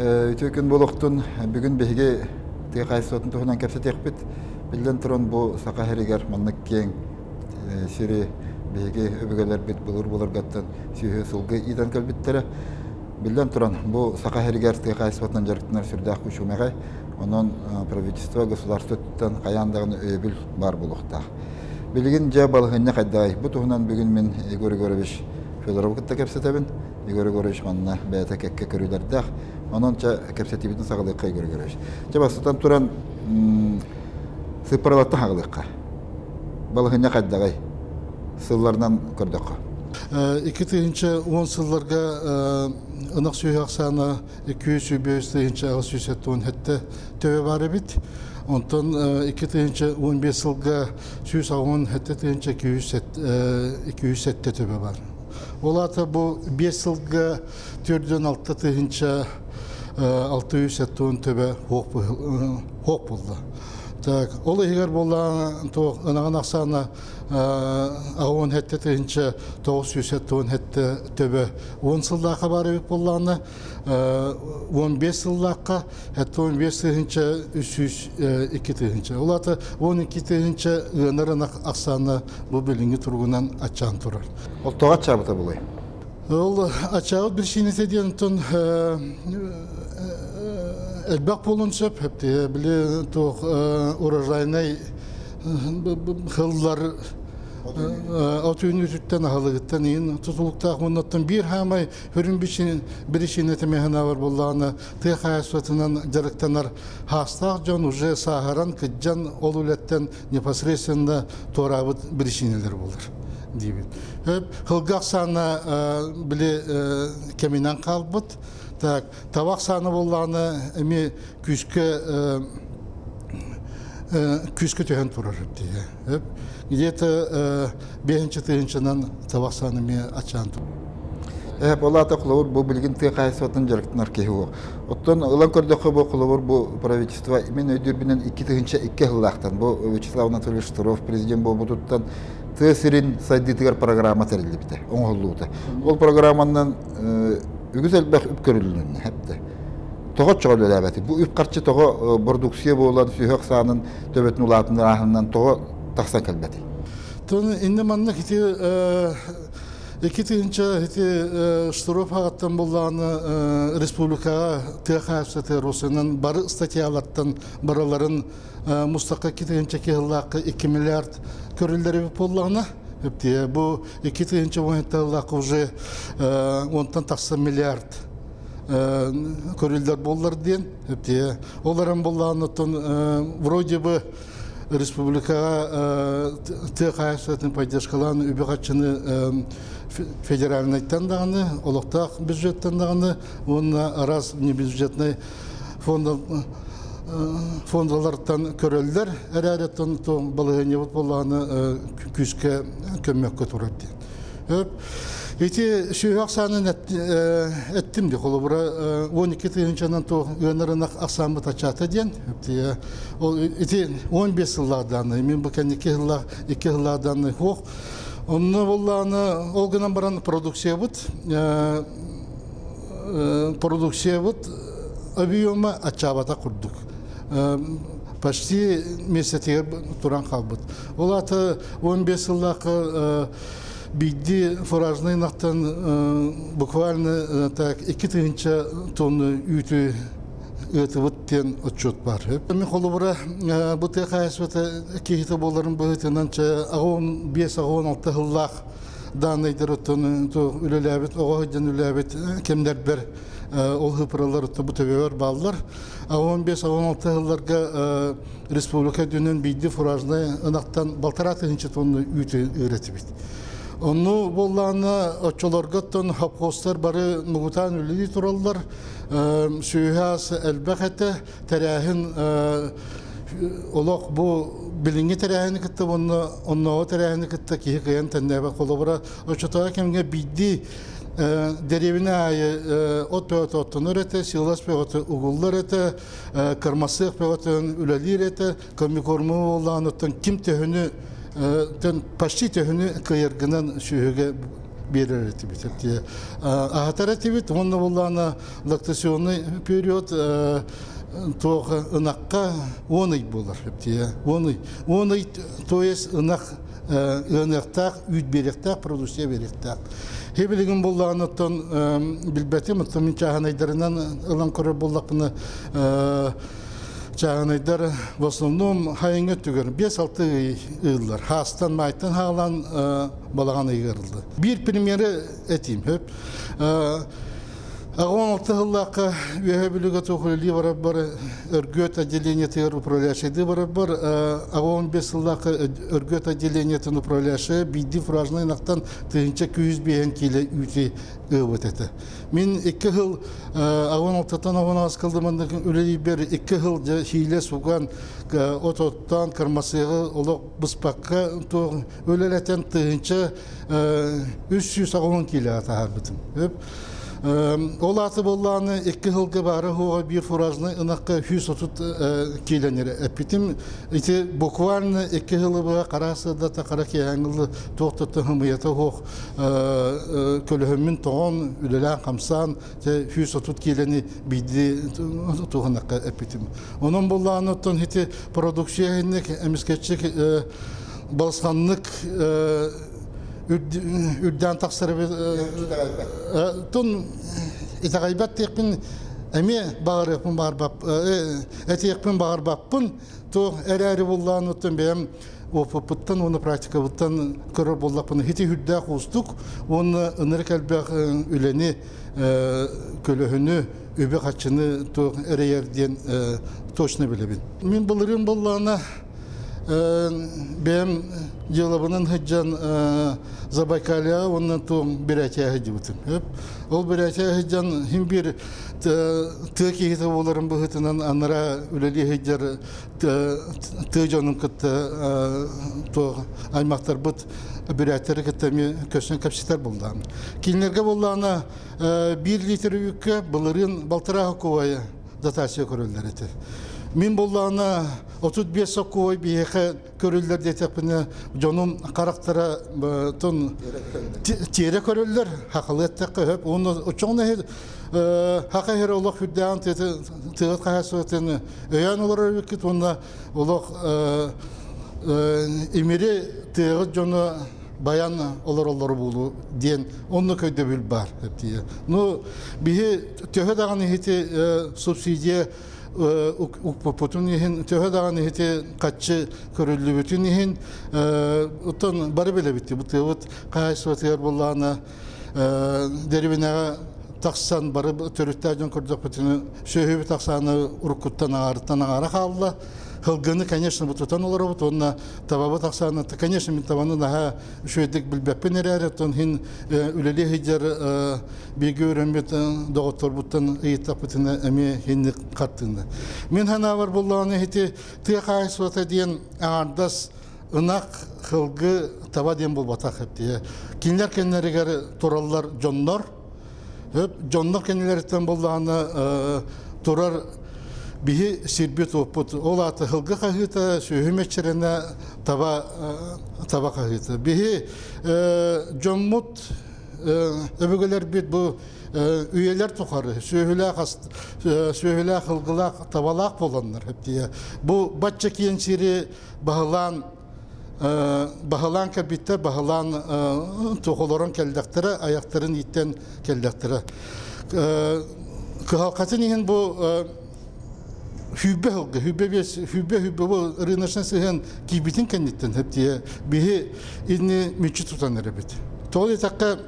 Үтүө күн буолуохтун. Бүгүн биһиги тыа хаһаайыстыбатын туһунан кэпсэтиэхпит. Биллэн туран, бу Саха сиригэр маннык киэҥ сири биһиги өбүгэлэрбит былыр-былыргаттан сүөһү сылгы иитэн кэлбиттэрэ. Биллэн туран, бу Саха сиригэр тыа хаһаайыстыбатынан дьарыктанар сүрдээх күчүмэҕэй. Онон правительство, государство өттүттэн хайаан даҕаны өйөбүл баар буолуохтаах. Билигин дьэ балаһыанньа хайдаҕый? Бу туһунан бүгүн мин Егор Егорович Федоровы кытта кэпсэтэбин. Егор Егорович манна бэйэтэ кэккэ көрүүлэрдээх. Онон чэ кэпсэтиибитин саҕалыахха Егор Егорович. Чэ бастатан туран сыыппаралартан хаҕылыахха. Балаһыанньа хайдаҕый? Сылларынан көрдөххө. 2010 сылларга ынах сүөһү ахсаана 205 877 төбө бар эбит. Онтон 2015 сылга 117 207 төбө бар. Ол аата бу 5 сылга 46 670 төбө хуох булла. Так, ол иһигэр буолла ынаҕын ахсаана 87 977 төбө 10 сыллаахха баар эбит буоллаҕына, 15 сыллаахха 15 тыһыынча 302 тыһыынча. Ол аата 12 тыһыынча ыанар ынах ахсаана бу билиҥҥи туругунан аччаан турар. Ол тоҕо аччаабыта буолуой? Ол аччаабыт биричиинэтэ диэн онтон элбэх буолуон сөп. Били туох урожайнай хыллар от үүнүүтүттэн аһылыгыттан иин тутулуктаах уоннаттан биир хаамай хүрүн биричиинэтэ механабар буоллаҕына тыа хаһаайыстыбатынан дьарыктанар хаастаах дьон уже сааһыран кыдьан ол үлэттэн непосредственно туораабыт биричиинэлэр буолар диибин. Хылга ахсаана били кэминэн хаалбыт. Так, таба ахсаана буоллаҕына эмиэ күүскэ күүскэ түһэн турар дии. Где-то биэһинчи тыһыынчанан таба ахсаана эмиэ ачаан турар. Ол аата холобур бу билигин тыа хаһаайыстыбатын дьарыктанар киһи уох. Оттон ылан көрдөххө бу холобур бу правительство мин өйдүүрбүнэн 2002 сыллаахтан бу Вячеслав Анатольевич Штыров президент буолбутуттан тыа сирин сайдыытыгар программа тэриллибитэ, оҥоһуллубута. Ол программанан үгүс элбэх үп көрүлүннэ хэпте. Тоҕо оччоҕо үлэлээбэти? Бу үп харчы тоҕо бородууксуйа буолан сүһүөх саанын төбөтүн улаатыннарааһынынан тоҕо тахсан кэлбэтий? Тон инне маннык ити 2 тыһыынча ити Штыров аҕаттан буллаҕына республикаҕа тыа хаһаайыстыбата Росынан бары статьялартан барыларын мустакка 2 тыһыынча киһилаахха 2 миллиард көрүллэр эбит буоллаҕына бу 2 тыһыынча уонталлаахха уже онтон тахса миллиард көрүллэр буоллар диэн ол эрэн буоллаҕына вроде бы республикаҕа тыа хаһаайыстыбатын поддержкалаан үбү-харчыны федеральнайтан даҕаны, олохтоох бюджеттан даҕаны уонна араас внебюджетный фондалартан көрөллөр эрээри балаһыанньабыт буоллаҕына күүскэ көммөккө турар диэн. Ити сүһүөх ахсаанын эттим ди холобура 12 тыһыынчанан ыанар ынах ахсааммыт ачаата диэн. Ол ити 15 сыллаах дааны, мен бу кэнники сыллаах, 2 сыллаах дааны хуох. Онно боллааны ол гынан баран продукциябыт объема ачаабата курдук. Почти месяцигер туран қалбыт. Ол аты 15 сыллаахы бидди фуражный ынахтан буквально так 2 тыһыынча тонна үүтү ыытыбыт диэн отчет бар. Мен холобура бу тыа хаһаайыстыбата киһитэ буоларын быһыытынан 85-86 сыллаах даанайдар оттон үлэлээбит оҕо сылдьан үлэлээбит кэмнэрбэр ол хыпыралар бу төбөбөр бааллар. 15-16 сылларга республика дүнен бийди фуражный ынахтан 1,5 тыһыынча тонна үүтү ыыратыбыт. Онну буоллаҕына оччолорго совхозтар бары мугутаан үлэлии тураллар. Сүөһү элбэх этэ, тэрээһин олох бу билиҥҥи тэрээһини кытта уонна оннооҕу тэрээһини кытта киһи кыайан тэннээбэт холобура оччотооҕу кэмҥэ биирдии дэриэбинэ аайы от бөҕөтө оттонор этэ, силос бөҕөтө угуллар этэ, кырмасыах бөҕөтөн үлэлиир этэ, комбикорму буоллаҕына оттон ким төһөнү почти төһөнү кыайаргынан сүөһүгэ биэрэр этибит. Аһатар этибит, уонна буллаана лактационный период туох ынахха 10 ый буолар. 10 ый. 10 ый, то есть ынах ыаныахтаах, үүт биэриэхтээх, продукция биэриэхтээх. Хебилигин буллаҕына билбэтим, оттон мин чааһынайдарынан ылан көрөр буоллахпына, чааһынайдар в основном хайыҥа өттүгэр 5-6 ый ыыллар. Хаастан, майтан хаалан балаҕан ыйыгар ылды. Биир примеры этиим. Хөп. 16 сыллаахха Үөһэ Бүлүүгэ туох үлэлии барарбар Өргүөт отделениетыгар управляющайдыы барарбар 15 сыллаахха Өргүөт отделениетын управляющайа биирдии фуражнай ынахтан 1105 киилэ үүтү ыабыт этэ. Мин 2 сыл 16-тан 18 кылдыманнык үлэлиирбэр 2 сыл дьэ хиилэ суган от оттоон кырмасыаҕы олох быспакка туох үлэлэтэн 1380 киилэҕэ таһаарбытым. Ол ааты буоллааны 2 сылга баара хуоҕа биир фуражный ынахха 130 киилэнэр эппитим. Ити буквально 2 сылы быһа қара сырдата қара киэһэҥҥи туох да хымыйата хуох көлөһөммүн тоҕон үлэлээн хамсаан 130 киилэни биирдии туһунакка эппитим. Онон буоллааны оттон ити продукция иһинник эмискэччик балысханнык үрдээн тахсар тун итэҕэйбэт диэхпин эмиэ баҕарыахпын баҕарбап этиэхпин баҕарбаппын туох эрээри буллаан оттон бэйэм опыппыттан уонна практикабыттан көрөр буоллахпына ити үрдээх уустук уонна ынырык элбэх үлэни көлөһүнү үбү харчыны туох эрэйэр диэн точно билэбин. Мин былырыын буоллаҕына бэйэм дьыалабынан сылдьан Забайкальяҕа уонна туом Бурятияҕа сылдьыбытым. Ол Бурятияҕа сылдьан син биир тыа киһитэ буоларым быһыытынан анараа үлэлии сылдьар тыа дьонун кытта туох аймахтарбыт бүрээттери кытта эмиэ көсөн кэпсэтэр буоллаҕым. Кинилэргэ буоллаҕына 1 литр үүккэ былырыын балтараа сокуобай дотация көрөллөр этэ. Мин буоллаҕына 35 сокуобай биһиэхэ көрүллэр диэтэхпинэ дьонум харахтара тон тиэрэ көрөллөр хахалыы эттэххэ сөп уонна оччоҕуна хака иһэр олох үрдээн тыат хаһаайыстыбатын өйөөн олорор эбиккит уонна олох имири тыаҕыт дьоно баян олороллоро буолуо диэн оннук өйдөбүл баар тиийэ. Ну биһи төһө даҕаны иһити субсидия укпуппутун иһин төһө даҕаны иһити хаччы көрүллүбүтүн иһин оттон бары билэбит бу тыабыт хаһаайыстыбатыгар буоллаҕына дэриэбинэҕэ тахсан бары төрүттээх дьон көрдөхпүтүнэ сүөһүбүт ахсаана уруккуттан аҥаарыттан аҥаара хаалла. Һылгыны, конечно, бу тутан олоробут уонна табабыт ахсаана, конечно, мин табаны наһаа үчүгэйдик билбэппин эрээри, оттон иһин үлэлии сылдьар бииргэ үөрэммит доҕотторбуттан ыйыттахпытына эмиэ инник хартыына. Мин санаабар буллаҕына ити тыа хаһаайыстыбата диэн аҥаардас ынах, сылгы, таба диэн буолбатах эптиэ. Кинилэр кэннэригэр тураллар дьоннор. Дьоннор кэннилэриттэн буоллаҕына турар биһи сирбит уоппут. Ол аата сылгы хаһыыта, сүөһү мэччирэнэ, таба таба хаһыыта. Биһи дьоммут өбүгэлэрбит бу үйэлэр тухары сүөһүлээх сүөһүлээх ылгылаах табалаах буоланнар эптиэ. Бу бачча киэн сири баһылаан баһылаан кэлбиттэр, баһылаан туохолорон кэллэхтэрэ, айахтарын ииттэн кэллэхтэрэ. Кыһалҕатын иһин бу 120 сылга, 25, 120 бу рыночнай сыһыан киирбитин кэнниттэн хэптиэ биһи инни мүччү тутан эрэбит. Тоҕо диэтэххэ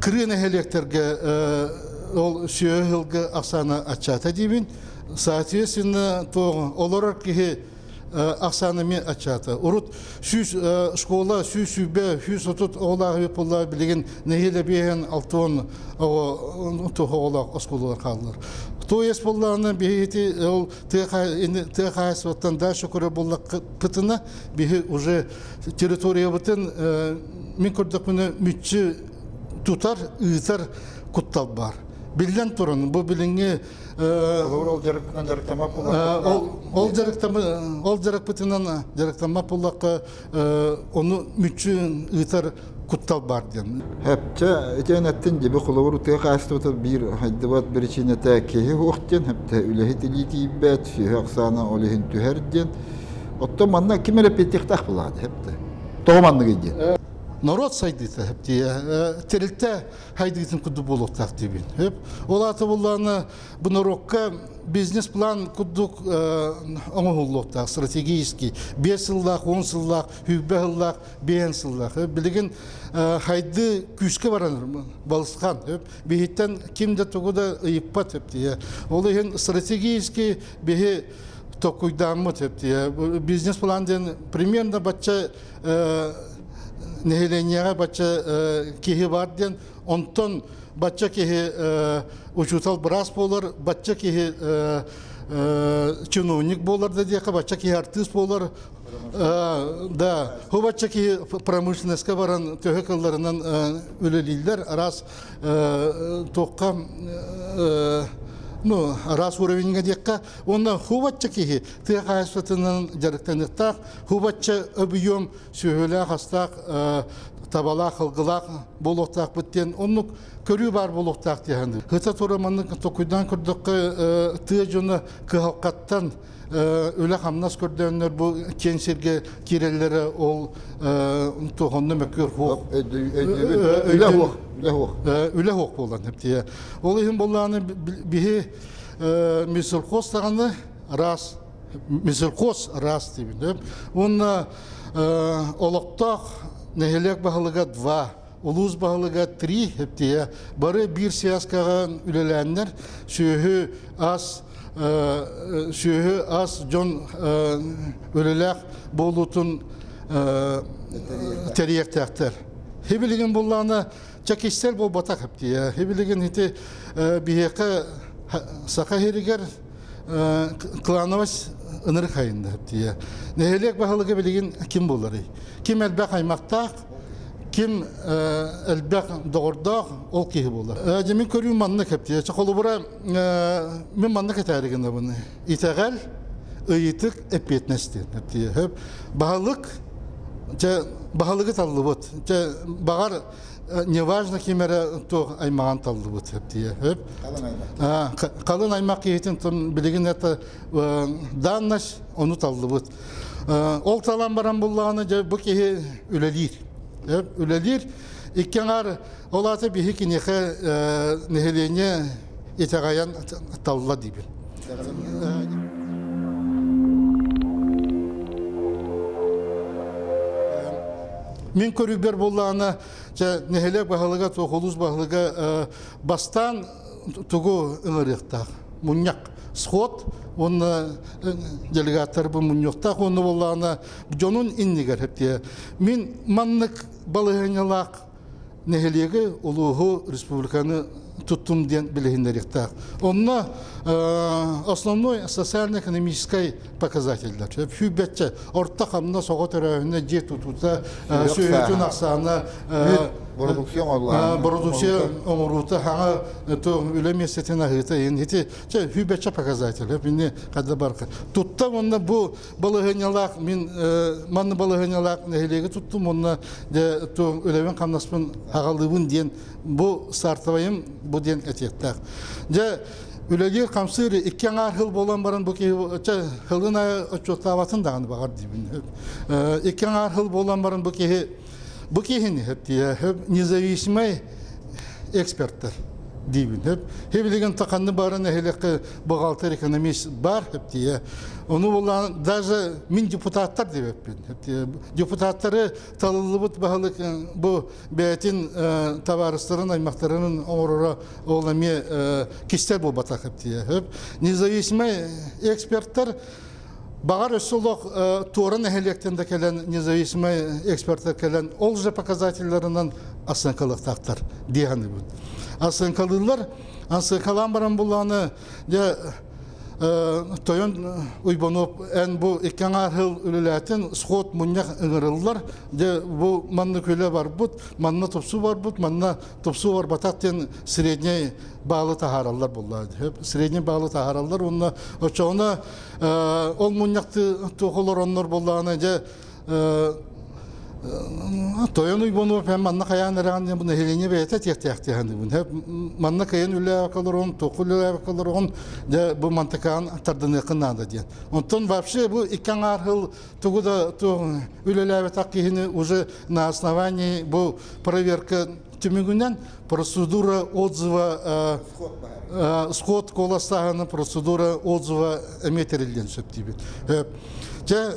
кырыы нэһилиэктэргэ ол сүөһү сылгы ахсаана аччаата диибин. Соответственно, то олорор киһи ахсаана эмиэ аччаата. Урут 100 школа 120, 130 оҕолоох буолла билигин нэһиилэ биэһэн 60 оҕо оҕолоох оскуолалар хааллар. То есть буоллаҕына биһиги ол тыа хаһаайыстыбаттан дальше көрөр буоллахпытына биһи уже территориябытын мин көрдөхпүнэ мүччү тутар, ыытар куттал бар. Биллэн туран, бу билиҥҥи Ол дьарыктанан дьарыктаммат буоллахха ол дьарыктаммат ол дьарыкпытынан дьарыктаммат буоллахха ону мүччү ыытар куттал баар диэн. Хэпчэ итиэн эттин дьиби холобур тыа хаһаайыстыбата биир хайдыбат биричиинэтэ киһи уох диэн хэптэ үлэһит илии тиийбэт, сүөһү ахсаана ол иһин түһэр диэн. Оттон манна ким эрэ эппиэттиэхтээх буолаҕа хэптэ. Тоҕо манныгый диэн. Норуот сайдыыта хэптиэ тэрилтэ хайдыытын курдук буолуохтаах диибин. Хөп. Ол аата буллаана бу норуокка бизнес-план курдук оҥоһуллуохтаах, стратегический. 5 сыллаах, 10 сыллаах, 100 сыллаах, 5 сыллаах. Билигин хайды күүскэ баран балысхан. Биһиттэн ким да тугу да ыйыппат. Ол иһин стратегический биһи токуйдааммыт. Бизнес-план диэн примерно бачча нэһилиэнньэҕэ бачча киһи бар диэн, онтон бачча киһи учуутал быраас буолар, бачча киһи чиновник буолар да диэхэ, бачча киһи артыыс буолар, да, бу бачча киһи промышленностька баран төһө кылларынан үлэлииллэр, араас туохха ну, араас уровеньга диэххэ, уонна хубачча киһи тыа хаһаайыстыбатынан дьарыктаныахтаах, хубачча объем сүөһүлээх астаах табалаах ылгылаах буолуохтаахпыт диэн оннук көрүү баар буолуохтаах диэн. Ыта тура маннык токуйдаан көрдөххө тыа дьоно кыһалҕаттан үлэ-хамнас көрдөөннөр бу киэҥ сиргэ киирэллэрэ ол туохонно мөккүөр хуох үлэ хуох үлэ хуох үлэ хуох буолан тиэ ол иһин буоллааны биһи мисельхоз даҕаны раз мисельхоз раз диибин уонна олохтоох нэһилиэк баһылыга два улуус баһылыга три эптиэ бары биир связкаҕа үлэлээннэр сүөһү ас сүөһү ас дьон үлэлээх буолуутун тэрийиэхтээхтэр. Хибилигин буллаана чэкистэр буолбатах эптиэ. Хибилигин ити биһиэхэ саха сиригэр клановость ынырык хайында эптиэ. Нэһилиэк баһылыга билигин ким буоларый? Ким элбэх аймактаах, ким элбэх доҕордоох ол киһи буолар. Дьэ мин көрүүм маннык эптиэ. Холобура мин маннык этээри гынабын. Итэҕэл, ыйытык, эппиэтинэс диэн. Хөп. Баһылык, дьэ, баһылыгы таллыбыт. Дьэ, баҕар, неважно ким эрэ туох аймаҕын таллыбыт. Хөп. Халын аймак киһитин билигин это данность ону таллыбыт. Ол талан баран буллаҕына, дьэ, бу киһи үлэлиир. Үлэлиир. Икки аҥаар Ол аата биһи киниэхэ нэһилиэнньэ итэҕэйэн талла диибин. Мин көрүүбэр буоллаҕына, чэ, нэһилиэк баһылыга, туох улуус баһылыга бастаан тугу ыҥырыахтаах? Мунньах, сход уонна делегаттар бу мунньуохтаах уонна буоллаҕына дьонун иннигэр хэптиэ. Мин маннык балаһыанньалаах нэһилиэги, улууһу, республиканы туттум диэн билиһиннэриэхтээх. Онно основной социально-экономическай показателлэр. Сүүрбэччэ орто хамнас оҕо төрөөһүнэ, дьиэ тутуута, сүөһүтүн ахсаана, продукция оҥоруута, хаҥа үлэ миэстэтин аһыыта ити сүүрбэччэ показатель. Мини хадда барка. Тутта уонна бу балаһыанньалаах мин манна балаһыанньалаах нэһилиэги туттум уонна дьэ үлэбин хамнаспын аҕалыыбын диэн бу стартовайым бу диэн этиэхтээх. Дьэ үлэлиир хамсыыр икки аҥаар сыл буолан баран бу киһи сылын аайы отчуоттаабатын даҕаны баҕар диибин. Икки аҥаар сыл буолан баран бу киһи бу киһини независимый эксперттэр диибин. Хебилигин таханны бары нэһилиэккэ бухгалтер экономист бар хептие. Ону булан даже мин депутаттар диэбэппин. Депутаттары талыллыбыт баһылык бу бэйэтин табаарыстарын, аймактарын оҥороро ол эмиэ кистэл буолбатах хептие. Независимый эксперттер Баҕар өссө олох туора нэһилиэктэн да кэлэн независимый эксперттэр кэлэн ол же показателларынан оценкалыахтаахтар дии саныыбын. Оценкалыыллар, оценкалаан баран буллаҕына дьэ Тойон Уйбанов эн бу икки аҥаар сыл үлэлээтин, сход мунньах ыҥырыллар. Дьэ бу манна күлэ барбыт, манна тупсуу барбыт, манна тупсуу барбатах диэн средний баалы таһаараллар буолла. Средний баалы таһаараллар уонна оччоҕуна ол мунньахты туох олороннор буоллаҕына дьэ Тойон Уйбанов эн манна хайаан эрэҕин бу нэһилиэнньэ бэйэтэ тиэхтээхтиэхин манна кыайан үлэлээбэккэ олороҕун, туохха үлэлээбэккэ олороҕун, дьэ бу мантыкаан тардыныаххын наада диэн. Онтон вообще бу икки аҥаар сыл тугу да үлэлээбэтэх киһини уже на основании бу проверка түмүгүнэн процедура отзыва сход куоластааһыны процедура отзыва эмиэ тэриллиэн сөп диибит. Дьэ,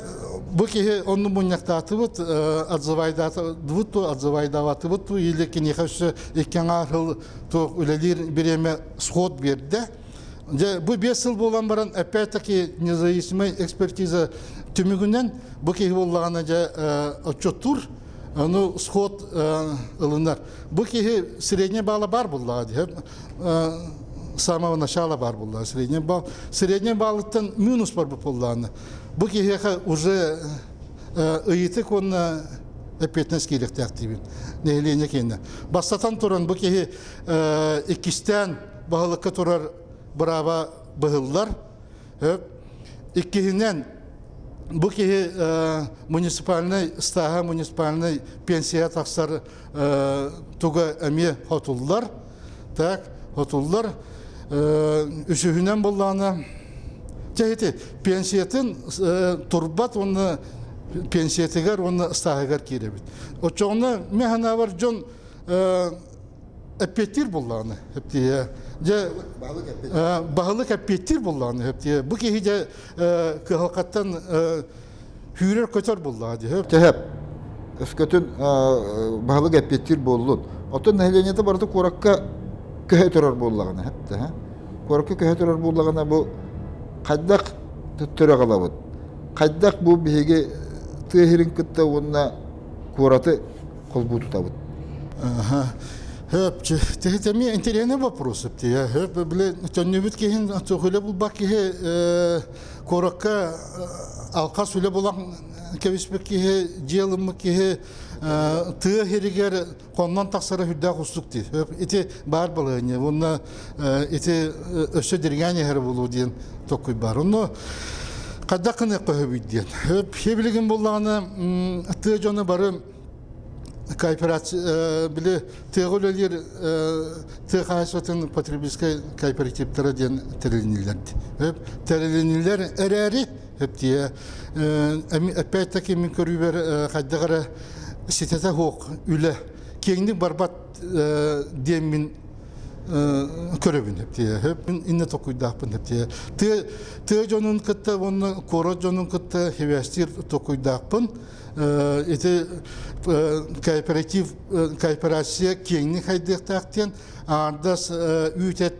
бу киһи онну мунньахтаатыбыт, отзывайдаатыбыт ту, отзывайдаабатыбыт ту, или киниэхэ өссө икки аҥаар сыл туох үлэлиир бириэмэ сход биэрдэ. Дьэ, бу 5 сыл буолан баран, опять-таки независимая экспертиза түмүгүнэн бу киһи буоллаҕына дьэ отчуттуур, ону сход ылынар. Бу киһи средний балла бар буоллаҕа дии. С самого начала бар буоллаҕа средний балл. Средний баллыттан минус бар буоллаҕына. Бу киһиэхэ уже ыйытык уонна эппиэтинэс киириэхтээх диибин. Нэһилиэнньэ киэнэ. Бастатан туран бу киһи иккистээн баһылыкка турар бырааба быһыллар. Иккиһинэн, бу киһи муниципальнай стааһа, муниципальнай пенсия тахсар туга эмиэ хотуллар. Так, хотуллар. Үсүһүнэн буллаҕына, чэ пенсиятын турбат уонна пенсиятыгар уонна стааһыгар киирэбит. Оччоҕуна мин санаабар дьон эппиэттиир буоллаҕына эптиэ дьэ баһылык эппиэттиир буоллаҕына эптиэ бу киһи дьэ кыһалҕаттан сүүрэр көтөр буоллаҕа дии. Тэһэп өскөтүн баһылык эппиэттиир буоллун. Оттон нэһилиэнньэтэ барыта куоракка көһө турар буоллаҕына эптэ куоракка көһө турар буоллаҕына бу хайдах төттөрү аҕалабыт? Хайдах бу биһиги тыа сирин кытта уонна куораты холбуу тутабыт? Хөп, тэми интересный вопрос. Хөп, бile төннүбүт киһин үлэ булбак киһи куоракка алқас үлэ булан кэбиспит киһи, дьиэ ылыммыт киһи тыа сиригэр хоннон тахсара үрдээх устук дии. Ити баар балаһыанньа. Уонна ити өссө дириҥээн иһэр буолуо диэн токуй бар. Онно хайдах гыныахха сөбүй диэн. Билигин буллаҕына тыа дьоно бары кооперация били тыаҕа үлэлиир тыа хаһаайыстыбатын потребительскай кооперативтара диэн тэрилиннилэр. Тэрилиннилэр эрээри эптиэ опять-таки мин көрүүбэр хайдах эрэ ситэтэ суох үлэ киэҥник барбат диэн мин көрөбүн эптиэ инне токуйдаахпын эптиэ тыа тыа дьонун кытта уонна куорат дьонун кытта сибээстиир токуйдаахпын. Ити кооператив кооперация киэҥник хайдыахтаах диэн аардас үүт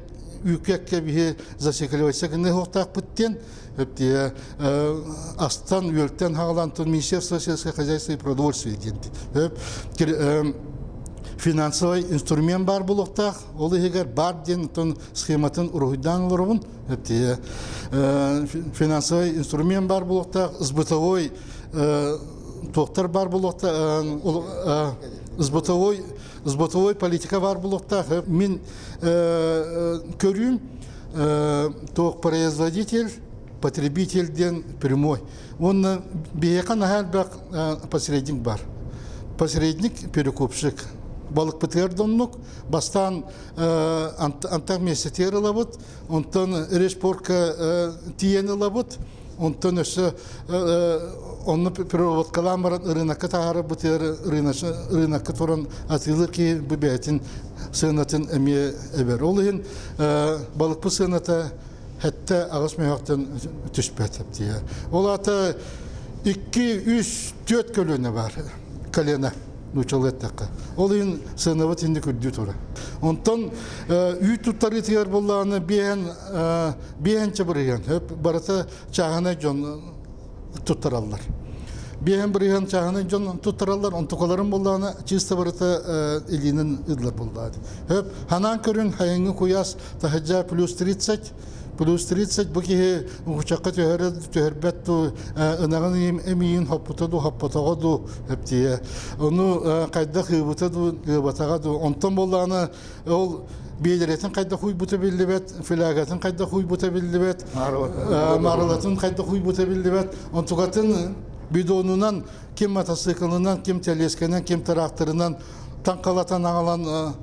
үүккэ биһи засекливайся гыныахтаахпыт диэн өптиэ астан үөлтэн хаалан Министерство сельского хозяйства и продовольствия диэн финансовый инструмент бар буолуохтаах, ол иһигэр бар диэн тон схематын уруһуйдаан олоробун. Өптиэ финансовый инструмент бар буолуохтаах, сбытовой туохтар бар буолуохтаах, сбытовой политика бар буолуохтаах. Мин көрүүм туох производитель потребитель диэн прямой. Уонна биһиэхэ наһаа элбэх посредник бар. Посредник перекупщик. Балыкпытыгар да оннук. Бастаан антах миэстэтигэр ылабыт, онтон респорка тиийэн ылабыт, онтон өссө онно переработкалаан баран ырыынакка таһаарарбытыгар рынокка туран атыылыыр киһи бу бэйэтин сыанатын эмиэ эбэр. Ол иһин балыкпыт сыаната хэттэ аҕыс мөһөхтөн түспэт диye. Ол аата икки, үс, түөрт көлүөнэ бар колено нууччалыы эттэххэ. Ол иһин сыанабыт инник үрдүү турар. Онтон үүт туттарыытыгар буоллаҕына биэһэн биэһэнчэ бырыһыан барыта чааһынай дьон туттараллар. 5 бырыһыан чааһынай дьон туттараллар, онтукаларын буоллаҕына чисто барыта илиинэн ыдлар буоллаҕа. Хөп, ханаан көрүн хайыҥҥы куйаас таһыдьа плюс 30, Плюс 30 бу киһи уҥучахха түһэрэ түһэрбэт дуу, ынаҕын эмиийин хоппута дуу, хоппотоҕо дуу эптиэ. Ону хайдах ыыбыта дуу, ыыбатаҕа дуу. Онтон буоллаҕына ол биэдэрэтин хайдах уйбута биллибэт, флягатын хайдах уйбута биллибэт, маарылатын хайдах уйбута биллибэт. Онтукатын бидонунан ким мотоциклынан, ким тэлиэскэнэн, ким тыраахтырынан таҥхалатан аҕалан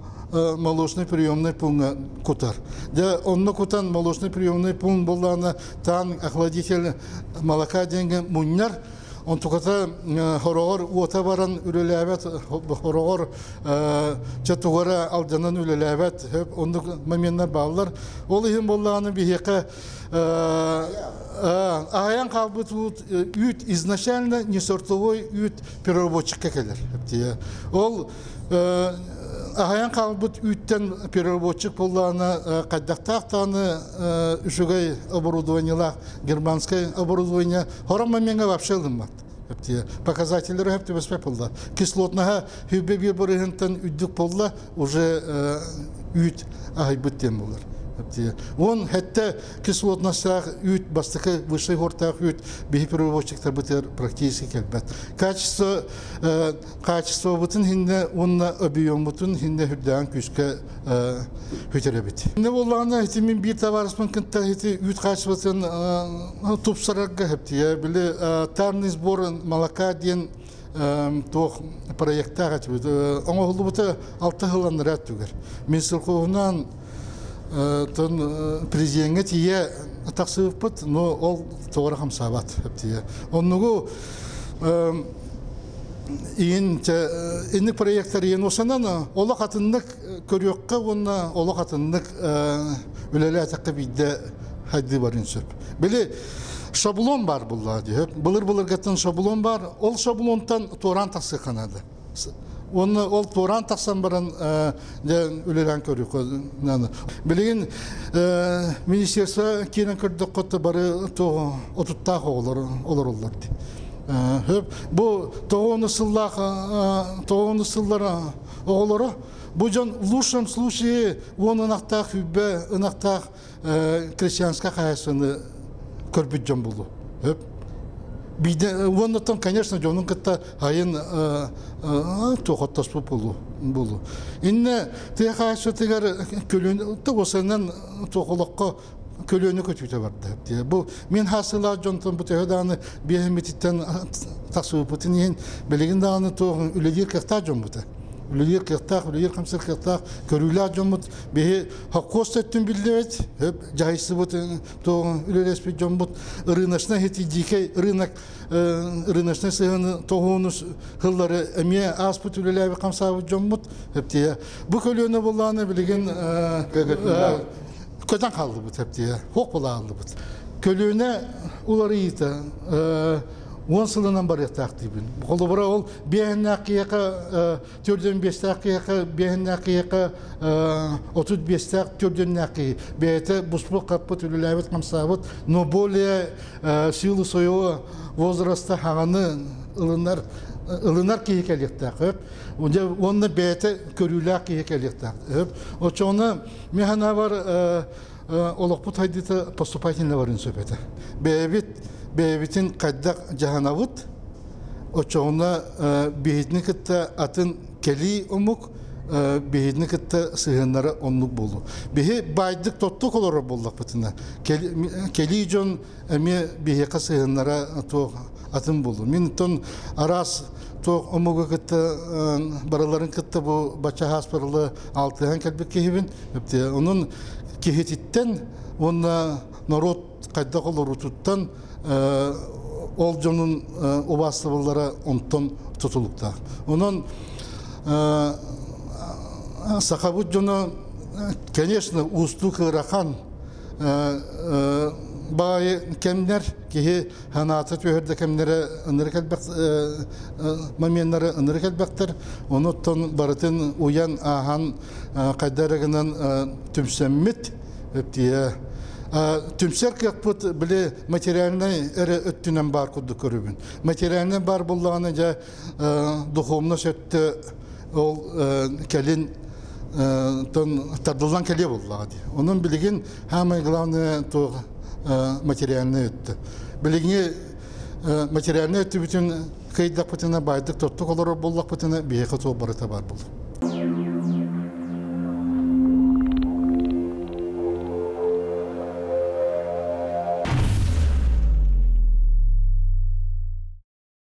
молочный приемный пункт кутар. Дьэ, онно кутан молочный приемный пункт буоллаҕына таан охладитель молока диэҥҥэ мунньар. Онтуката хороҕор уота баран үлэлээбэт, хороҕор чэ тугара алдьанан үлэлээбэт, оннук моменнар бааллар. Ол иһин буоллаҕына биһиэхэ аһайан хаалбыт үүт изначально не сортовой үүт переработчикка кэлэр. Ол аһайан хаалбыт үүттэн переработчик буоллаҕына хайдахтаах даҕаны үчүгэй оборудованиелаах германскай оборудование хором момеҥҥа вообще ылыммат. Показателлери хөп түбэспэт буолла. Кислотнаһа хүббэ биир бырыһынтан үрдүк буолла, уже үүт аһайбыт диэн буолар. Он хэтте кислотностаах үүт бастакы высший хортаах үүт биһи перевозчиктарбытыгар практически кэлбэт. Качество качествобытын хинне уонна объеммутун хинне үрдээн күүскэ хүтэрэбит. Инне буоллаҕына ити мин биир табаарыспын кытта ити үүт хаачыстыбатын тупсарарга хэптиэ. Били тарный сбор молока диэн туох проектаах этибит. Оҥоһуллубута алта сылланнара түгэр. Минсельхозунан тон президеҥҥэ тиийэ тахсыбыппыт, но ол тоҕо хамсаабат тиийэ. Оннугу иин инник проектар иин осанан олох атыннык көрүөххэ уонна олох атыннык үлэлээтэххэ биирдэ хайдыы барын сөп. Били шаблон бар булла диһеп. Былыр-былыргаттан шаблон бар. Ол шаблонтан туораан тахсыахха наада. Уонна ол туораан тахсан баран дьэ үлэлээн көрүөххэ наада. Билигин министерство киирэн көрдөххө бары отуттаах оҕолор олороллор дии. Хөп бу тоҕуону сыллаах тоҕуону сыллар оҕолоро бу дьон в лучшем случае уон ынахтаах хүббэ ынахтаах крестьянскай хаһаайыстыбаны көрбүт дьон булу. Биирдэ уоннаттан, конечно, дьонун кытта айын туохоттоспут болу болу. Инне тыа хаһаайыстыбатыгар көлүөн туосанан туохолоххо көлүөнү көтүүтэ барда. Бу мин хаасылаах дьонтон бу төһө даҕаны биэһиммититтэн тахсыбыппытын иһин билигин даҕаны туох үлэлиир кыахтаах дьоммута. Үлэлиир кыахтаах, үлэлиир хамсыыр кыахтаах көрүүлээх дьоммут биһи Хоккуос өттүн биллибит, дьаһайсыбыт туоҕун үлэлэспит дьоммут рыночнай ити дикэй рынок рыночнай сыһыаны тоһууну сыллары эмиэ ааспыт үлэлээбит хамсаабыт дьоммут эптиэ. Бу көлүөнэ буллааны билигин көтөн хааллыбыт эптиэ, хуох булааллыбыт. Көлүөнэ уларыйыыта 10 сылынан барыахтаах диибин. Холобура ол биэһиннээх киһиэхэ төрдүн биэстээх киһиэхэ биэһиннээх киһиэхэ 35-тээх төрдүннээх киһи бэйэтэ буспут хаппыт үлэлээбит хамсаабыт но более силу своего возраста хаҕаны ылынар ылынар киһи кэлиэхтээх өп уонна бэйэтэ көрүүлээх киһи кэлиэхтээх өп оччоҕуна мин санаабар олохпут хайдыыта поступательно барын сөп этэ бэйэбит бэйэбитин хайдах дьаһанабыт Оччоҕуна биһитини кытта атын кэлии омук биһитини кытта сыһыаннара оннук буолуо. Биһи баайдык тоттук олорор буоллахпытына, кэлии дьон эмиэ биһиэхэ сыһыаннара туох атын буолуо. Мин тон араас туох омугу кытта барыларын кытта бу бачча барылы алтыһан кэлбит киһибин. Онон киһититтэн уонна норуот хайдах олоруутуттан ол дьонун убаастабыллара онтон тутулуктаах. Онон сахабыт дьоно, конечно, уустук ыарахан баайы кэмнэр киһи санаата түһэр да кэмнэрэ ынырык элбэх моменнары ынырык элбэхтэр. Онуттан барытын уйан ааһан хайда эрэ гынан түмсэммит Өптиэ. Түмсэр кыахпыт били материальнай эрэ өттүнэн баар курдук көрүбүн. Материальнай баар буоллаҕына дьэ духовность өттө ол кэлин Тон тардыллан кэлиэ буоллаҕа дии. Онон билигин самое главное туох материальнай өттө. Билиҥҥи материальнай өттүбүтүн кыайдахпытына, баайдык тоттук олорор буоллахпытына, биһиэхэ туох барыта баар буолуо.